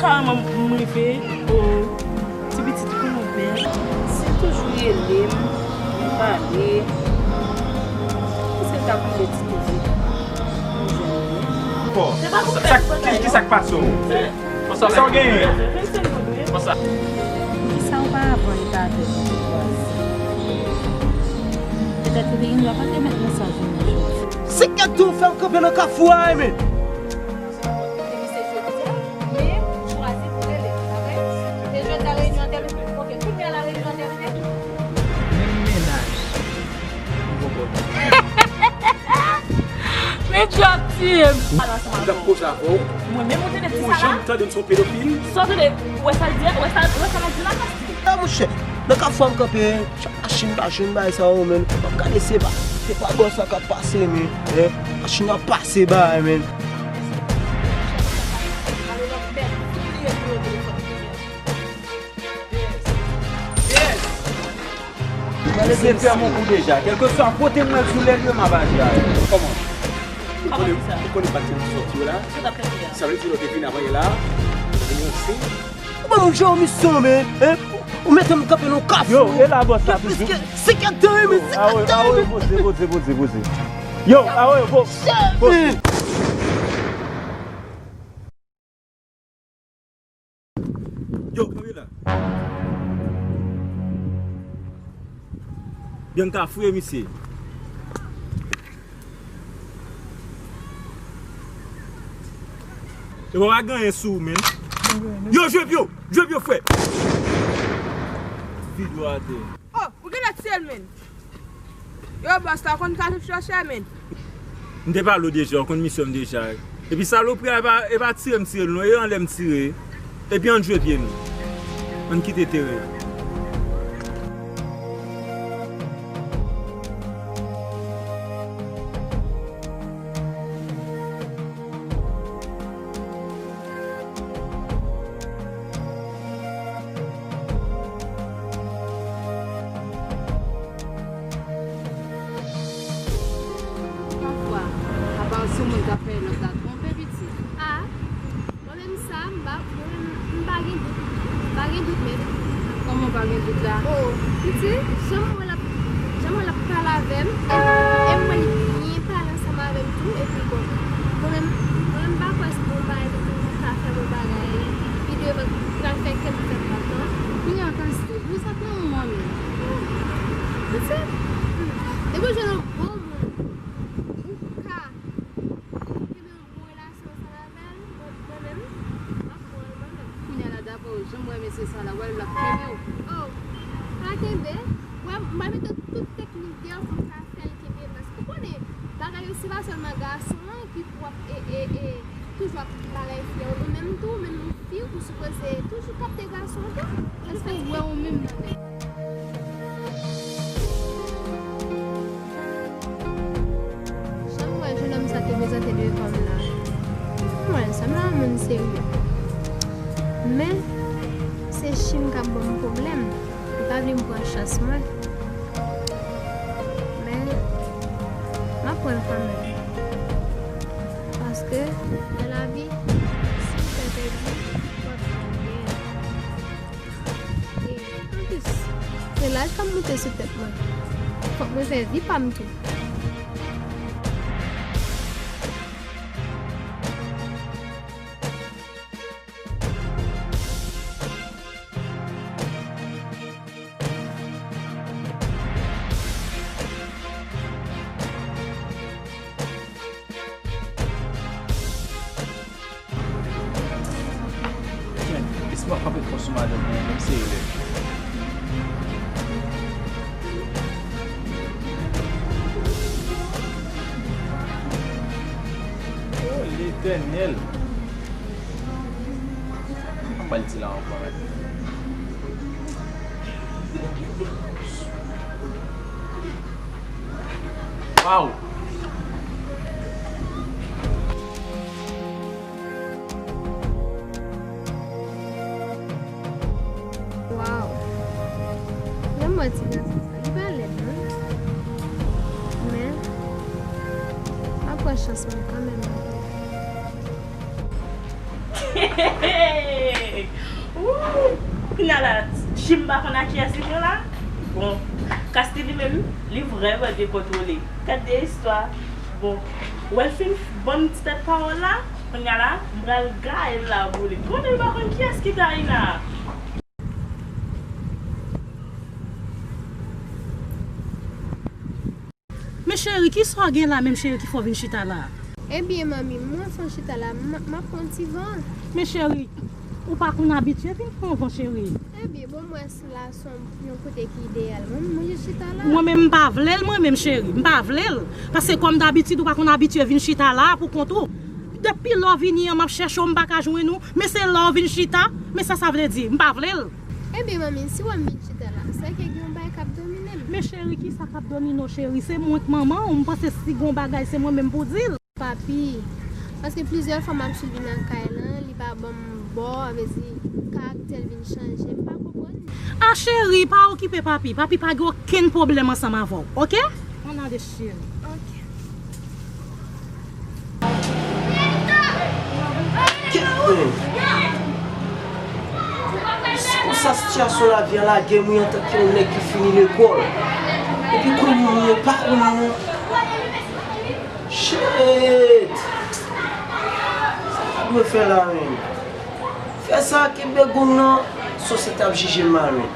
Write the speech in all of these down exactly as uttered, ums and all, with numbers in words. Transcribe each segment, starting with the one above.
Kareman m rive, o, ti pitit ou konnen w bèl. Si l toujou rele m, nou pale. Èske l ka koute ti toujou? M jwenn li. Bon, sa, sa, ki, ki sa k pase w? Sa w genyen? Poukisa ou pa aprann li pa avè w? Petèt li te gen dwa pa te mèt nan sa jounen jodi. Se kèt tou fè m kanpe nan kafou a, men. Depi se jodi a, men ou chwazi pou rele, pa vre? E jodi a reyinyon an tèmine. Oke, kounye a la reyinyon an tèmine. Menm mennaj. Men Djo ap tiye m. M t ap koze avè w. Mwen menm ou tande ti sa la? Ou janm tande m se yon pedofil? Sa w tande? Ou wè sa l di a? Ou wè sa, ou wè sa l ap di la? Monchè, nan kafou a m kanpe, machin pa jwenn bagay sa yo, men. M ap gade se pa, se pa bò sa k ap pase, men. Machin ap pase bagay, men. Mwen lese fè mon kou deja. Kèlkeswa kote mwen sou lè dwe m ap aji a. Kòman? Ou konnen, ou konnen pati m soti yo la? Sa vle di lè w te vin avan yè la? Ou ban m jan misyon, men, hein? Ou mete m kanpe nan kafou. Yo, e la bòs la toujou. Prèske senkant tan, men, senkant tan, men. Poze, poze, poze, poze. Yo, awe, poze. Yo, kanpe la. Bianca fouye misye. Yo pa gen anyen sou ou, men. Yo, jwe pye w! Jwe pye w, frè! Vid ou atè. Oh, ou genlè tiye l, men. Yo, bòs la konn ka viv chòchè, men. M te pale w deja, w konn misyon m deja. Epi salopri a, e pa, e pa tire m tire l non, e anlè m tire. Epi ann jwe pye nou. Ann kite teren. Pafwa, apa sou moun k ap fè lòt la twonpe pitit. A, mwen menm sa, m pa, mwen menm, m pa gen dout. M pa gen dout menm. Kòman w pa gen dout la? O, pitit, jan m wè l ap, jan m wè l ap pale avè m, e, e m wè li byen pale ansanm avè m tou, epi bon, mwen menm, mwen menm m pa kwè se bon bagay, se pou moun sa fè bon bagay, li devan pral fè kè m fè m mal non. Kounye a, Kastèl, nou sa k nan mwen menm. Pitit, depi w jwenn yon bon moun, ou ka kenbe yon bon relasyon ansanm avè l, mwen, mwen menm, m ap pran l mwen menm. Kounye a la, daprè w, jan m wè mesye sa la, w wè l ap kenbe w? O, pa kenbe. Wè, m pral mete tout teknik deyò pou m ka fè l kenbe m, paske ou konnen, bagay yo, se pa sèlman gason an ki pou ap, e, e, e, toujou ap bagay fi a. Ou menm tou, ou menm fi, ou sipoze toujou kapte gason an tou. Èske w wè ou menm nan nèg? Jan m wè jennonm sa te prezante devan m la, m wè l sanble yon moun serye. Men, se Chim k ap ban m pwoblèm. Li pa vle m pran chans mwen. Men, m ap pran l kanmenm. Paske, nan lavi, si w pè pèdi, w ap jwenn genyen. E, anplis, se laj k ap moute sou tèt mwen. Fòk mwen fè vi pa m tou. Chen, lespwa frape fò sou madanm mwen, menm se elèv. O Letènèl! Ann pale ti la ankò, men. Waw! Waw! Jan m wè ti gason sa, li pa lèd non. Men, m ap pran chans mwen kanmenm avè l. Kounye a la, Jim pa konn a kiyès li pran la? Bon, Kastili menm, li vrèman dekontwole. Gad de istwa. Bon, wè l fin ban m ti tèt pawòl la, kounye a la, m pral gaye l la pou li. Konnen l pa konn kiyès ki Taina a. Men cheri, kisa w gen la menm cheri ki fè w vin chita la? Ebyen, manmi, mwen fè w chita la, m, m ap pran ti van. Men cheri, ou pa konn abitye vin pran van cheri. Ebyen, bon, m wè s-, la se yon, yon kote ki ideyal. Mwen, mwen jis chita la. Mwen menm, m pa vle l, mwen menm cheri, m pa vle l. Paske kòm dabitid, ou pa konn abitye vin chita la pou kont ou. Depi lè w vini an, m ap chèche w, m pa ka jwenn ou. Men se lè w vin chita, men sa sa vle di, m pa vle l. Ebyen, manmi, si w wè m vin chita la, se ke gen yon bagay k ap domine m. Men cheri, kisa k ap domine w, cheri? Se mwen k manman w, m panse si gon bagay, se mwen menm pou di l. Papi, paske plizyè fwa m ap swiv li nan kay lan, li pa ban m bò, vle di, karaktè l vin chanje, m pa konprann li. A cheri, pa okipe papi, papi pa gen okenn pwoblèm ansanm avè w, oke? Ann ale cheri. Oke. Kèt, men. Se konsa sitiyasyon lavi a lage m wi antanke yon nèg ki fini lekòl. Epi kounye a m pa konnen. Shit! Sa m ta dwe fè la menm? Fè sa, kenbe goum nan, sosyete ap jije m mal menm.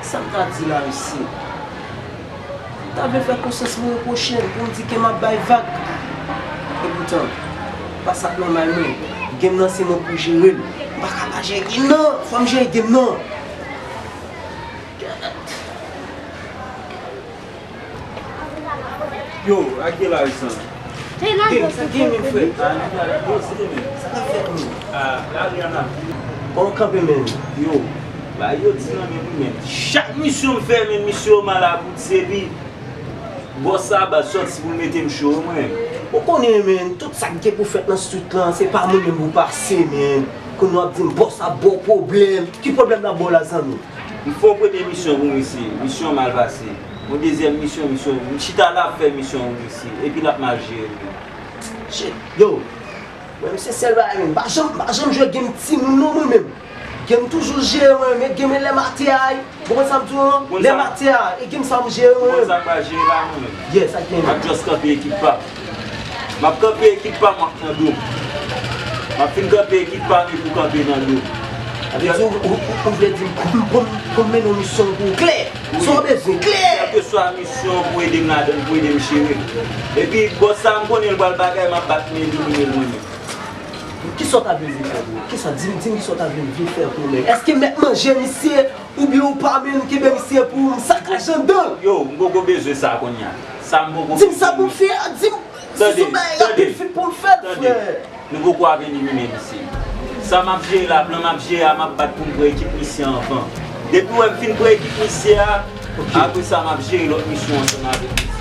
Sa m ta di la, mesye? M ta vle fè konsyans mwen repwoche m pou m di ke m ap bay vag. Epoutan, pa sa k nòmal mwen. Game nan se mwen pou jere l. M pa ka pa jere game nan. Fò m jere game nan. Yo, a ki laj sa? Hey, sa gen men frè. Yo, se men. Sa ka fèt men. Ah, lari a la. Bon, kanpe men. Yo, ba yo di nan men wi men. Chak misyon m fè men, misyon yo mal abouti epi bòs sa ba sòti pou l mete m cho mwen. Ou konnen men, tout sa k gen pou fèt nan street lan, se pa mwen menm pou pase men. Kounye w ap di m bòs ap ba w pwoblèm. Ki pwoblèm l ap ba w la zanmi? M fè yon premye misyon pou misye, misyon mal pase. Yon dezyèm misyon, misyon, m chita la ap fè misyon pou misye, epi l ap mal jere m. Shit, yo, mwen misye sèl bagay menm, m pa janm, m pa janm jwe game timoun non mwen menm. Game toujou jere mwen, men game lè m atè a, ou konprann sa m di w lan? Lè m atè a, e game sa m jere mwen menm. Ou konn sa m pral jere la mwen menm? Yes, ak game. M ap just kanpe ekip pa m. M ap kanpe ekip pa m, w ap nan do m. M ap fin kanpe ekip pa m epi w kanpe nan do m. Sa vle di ou, ou, ou, ou vle di m pou m, pou m, pou m mennen yon misyon pou ou klè. Wi. Sa w bezwen klè. Kèlkeswa misyon pou ede m ladan l, pou ede m jere l. Epi bòs sa m konnen l pral bagay, m ap bat men elimine l mwen menm. Kisa w ta vle vin fè pou ou? Kisa, di m, di m kisa w ta vle vin fè pou ou menm? Èske m mèt manje misye? Oubyen ou pa menm kenbe misye pou m sakaje anndan l? Yo, m poko bezwen sa kounye a. Sa m poko bezwen. Di m sa pou m fè, di m si se yon bagay rapid vit pou m fè l, frè. Nou poko ap elimine misye. Sa m ap jere la, plan m ap jere a, m ap bat pou m pran ekip misye anvan. Depi w wè m fin pran ekip misye a, apre sa m ap jere lòt misyon ansanm avèk misye.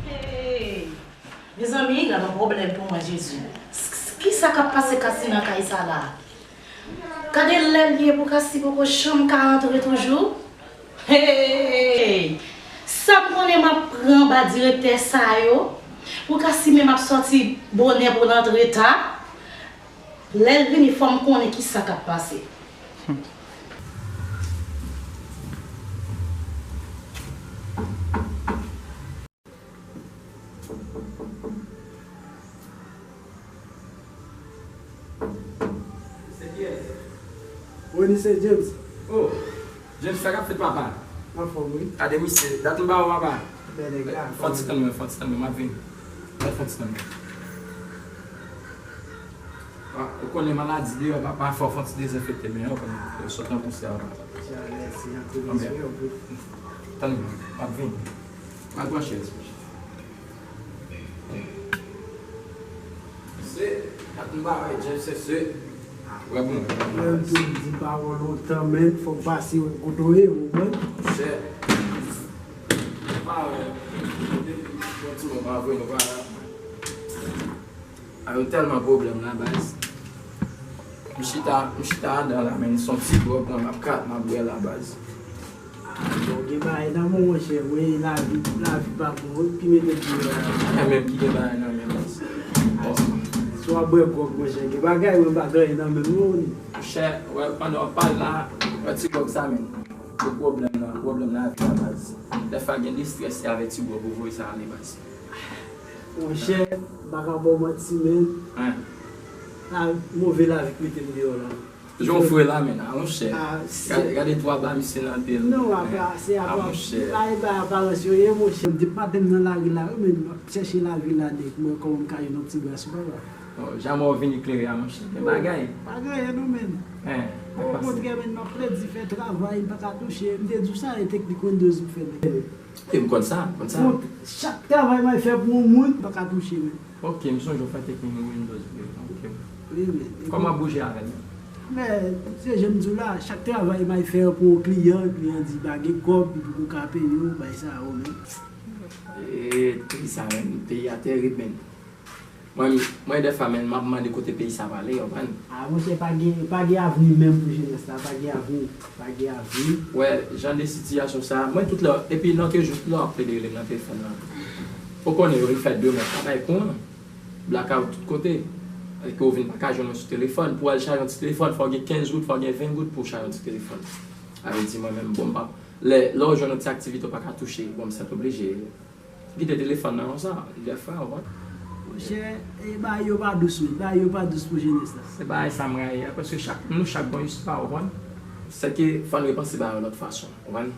Hey! Mezanmi, gad yon pwoblèm pou mwen, Jezi. S-, s-, kisa k ap pase Kasi nan kay sa la? Gade lè l ye pou Kasi poko janm ka antre toujou. Hey! Sa m konnen m ap pran ba direktè sa yo, pou Kasi menm ap sòti bonè pou l antre ta. Lè l vini, fò m konnen kisa k ap pase. Se kiyès? Wi, se James. Oh, James, sa k ap fèt, papa? Anfòm, wi. Gade misye, dat m pa wè papa. Bèl nèg la. Fè yon ti tann mwen, fè yon ti tann mwen, m ap vini. Fè yon ti tann mwen. Ah, ou konnen maladi deyò, papa, fò w fè yon ti dezenfekte men yo, ou konnen, yo sot nan pousyè, papa. Mèsi, anpil respè, anpil. Tann mwen, m ap vini. M al pran chèz. Se, ak m pa wè James, se, se. Wè bon. Lè m tou m di pa wè lontan, men fò m pase wè kote w ye, ou konprann? Chè. M pa wè. Depi yon ti moman vre, nou pa la. A, yo tèlman pwoblèm la, baz. M chita, m chita andan la, men se yon ti dwòg mwen m ap ka, m ap bwè la, baz. Ah, bon, gen bagay nan men w, monchè, wi, lavi, lavi pa bon, wi, ki mete l deyò la. Mwen menm ki gen bagay nan men, baz. Bon. Si w ap bwè gwòg, monchè, gen bagay, mwen pa gen anyen nan men m, non. Monchè, wè, pandan w ap pale la, wè ti gwòg sa menm. Se pwoblèm nan, pwoblèm lavi la, baz. Dèfwa gen de estrès, se avèk ti gwòg ou voye sa ale, baz. Monchè, m pa ka ba w manti, men. Hein. La, move lavi k mete m deyò la. Jan w fre la, men, a, monchè. Ah, se gade, gade twa ba misye nan pye l. Non, apa, se apa. A, monchè. Ba, e ba aparans yo ye, monchè. Depi maten m nan lari la, wi, men m ap chèche lavi la, nèg, mwen kòman m ka jwenn yon ti bras, papa. Oh, jamè w vini klere a, monchè. Gen bagay. Pa gen anyen, non, men. Hein, okontrè, men, m ap plede fè travay, m pa ka touche. M te di w sa, e teknik Windows m fè, men. E m konn sa, m konn sa. Bon, chak travay m al fè pou yon moun, m pa ka touche, men. Ok, m sonje w fè teknik Windows vre. Ok. Wi, men. Kòman w ap bouje avè l? Men, se jan m di w la, chak travay m al fè pou yon kliyan, kliyan di pa gen kòb, li poko ka peye w, bay sa yo, men. E, peyi sa, men, peyi a terib, men. Mwen, mwen, dèfwa, men, m ap mande kote peyi sa prale, w konprann? Ah, monchè, pa gen, pa gen avni menm pou jenès la, pa gen avni, pa gen avni. Wè, jan de sitiyasyon sa, mwen tout lè, epi nan ke jou, tout lè w ap plede rele m nan telefòn nan. Ou konnen, yo vin fè de mwa, pa bay kouran. Blakawout tout kote. Epi ou vin pa ka jwenn mwen sou telefòn. Pou w al chaje yon ti telefòn, fò w gen kenz goud, fò w gen ven goud pou w chaje yon ti telefòn. Sa vle di mwen menm, bon, m pa, lè, lè w jwenn yon ti aktivite, w pa ka touche, bon, m sètoblije kite telefòn nan konsa, dèfwa, w konprann. Monchè, e bagay yo pa dous, wi. Bagay yo pa dous pou jenès la. Se bagay sa m rayi a, paske chak, nou chak gon istwa, w konprann. Sèke fò n repanse bagay yo lòt fason, w konprann.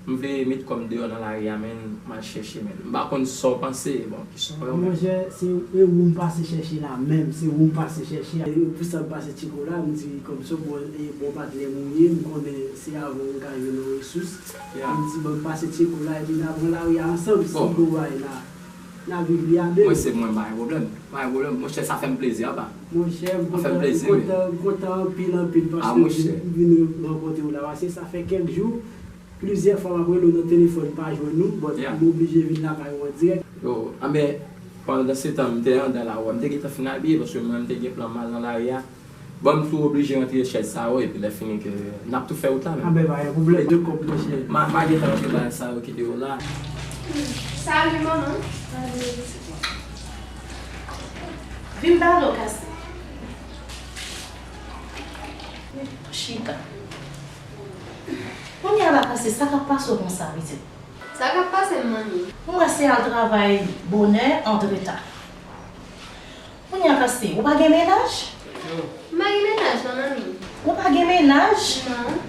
M vle met kò m deyò nan lari a, men m al chèche, men m pa konn sa w panse, bon, ki sa w wè, men. Monchè, se e ou m pase chèche la menm, se ou m pase chèche. E pou sa m pase tcheko la, m di kòm se bon, e bon patnè m ou ye, m konnen se avè w m ka jwenn yon resous. Ya. M di, bon, m pase tcheko la, epi n a pran lari a ansanm, si bon bagay la, n a viv li a de. Mwen, se mwen, pa gen pwoblèm. Pa gen pwoblèm. Monchè, sa fè m plezi, apa. Monchè, m kontan, m kontan, m kontan anpil, anpil, paske m vin, m vin rankontre w la, paske sa fè kèk jou, plizyè fwa m ap rele w nan telefòn, m pa jwenn ou, but m oblije vin lakay ou an dirèk. Yo, anben, pandan se tan, m te anndan la, w wè, m te gentan fin abiye, paske mwen, m te gen plan m al nan lari a. Bon, m tou oblije rantre chèz sa yo, epi lè fini ke n ap tou fè wout la menm. Anben, pa gen pwoblèm, de kòb, monchè. Ma, ma gentan rantre bagay sa yo ki deyò la. Salut, manman. Vin pale w, Kastè. Chita. Kounye a la, Kastè, sa k ap pase w konsa, pitit? Sa k ap pase m, manmi? Ou wè se al travay bonè, antre ta. Kounye a, Kastè, ou pa gen mennaj? M pa gen mennaj, non, manmi. Ou pa gen mennaj? Non.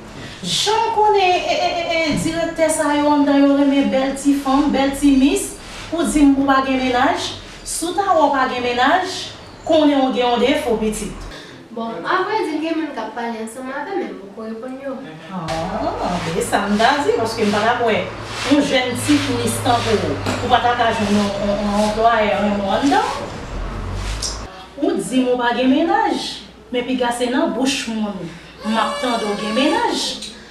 Jan m konnen, e, e, e, e, direktè sa yo anndan yo renmen bèl ti fanm, bèl ti mis, ou di m ou pa gen mennaj? Si w ta wè w pa gen mennaj, konnen w gen yon defo, pitit. Bon, avrèdi, gen moun k ap pale ansanm avè m, men m poko reponn yo. Ah, e sa m ta di, paske m pa ta kwè yon jèn ti mis tankou w, ou pa ta ka jwenn yon, yon, yon anplwayè renmen w anndan. Ou di m ou pa gen mennaj, men piga se nan bouch moun m ap tande w gen mennaj.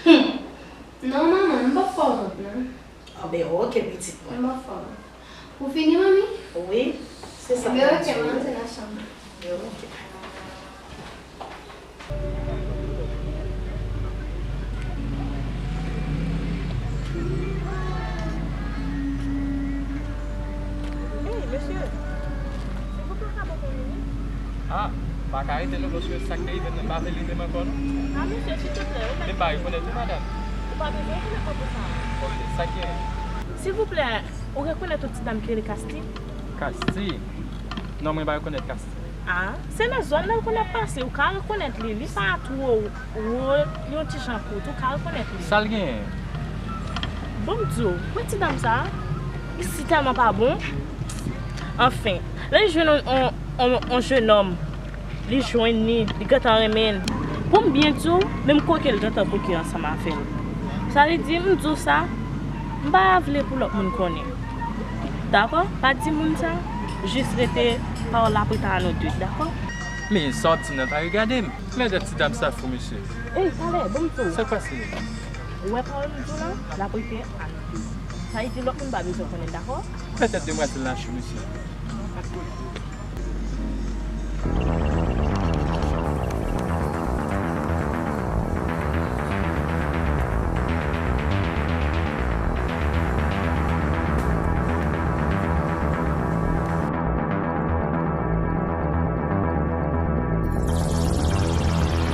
Hum. Non, manman, m p ap fè w wont, non. Anben, ok, pitit mwen. M p ap fè w wont. Ou fini, manmi? Wi, se sa. Ebyen, ok, m antre nan chanm. Ebyen, ok. Hey, mesye, silvouplè, ka ban mwen yon minit? Ah, m pa ka rete non, paske sa k te rive m nan, m pa vle rive m ankò non. Ah, mesye, silvouplè, ou mèt. Men m pa rekonèt ou, madanm. Ou pa bezwen rekonèt mwen pou sa. Ok, sa k genyen? Silvouplè, ou rekonèt yon ti dam ki rele Kasti? Kasti? Non, mwen pa rekonèt Kasti. Ah, se nan zòn nan l konn ap pase, ou ka rekonèt li, li pa twò wo, yon ti jan kout, ou ka rekonèt li. Sa l genyen? Bon, m di w, wè ti dam sa, li si tèlman pa bon. Anfen, lè l jwenn on, on, on, on jenòm, li jwenn li, li gentan renmen l. Pou m byen di w, menm koke l gentan koke ansanm avè l. Sa vle di, m di w sa, m pa vle pou lòt moun konnen. Dakò? Pa di moun sa, jis rete pawòl la pou ta a nou de, dakò? Men sa w ap di m nan pa regade m. Lè dat ti dam sa fou, mesye. Ey, talè, bon m di w. Sa k pase? Ou wè pawòl m di w la, l ap rete a nou de. Sa vle di lòt moun pa bezwen konnen, dakò? Wè tèt demwazèl la cho, mesye.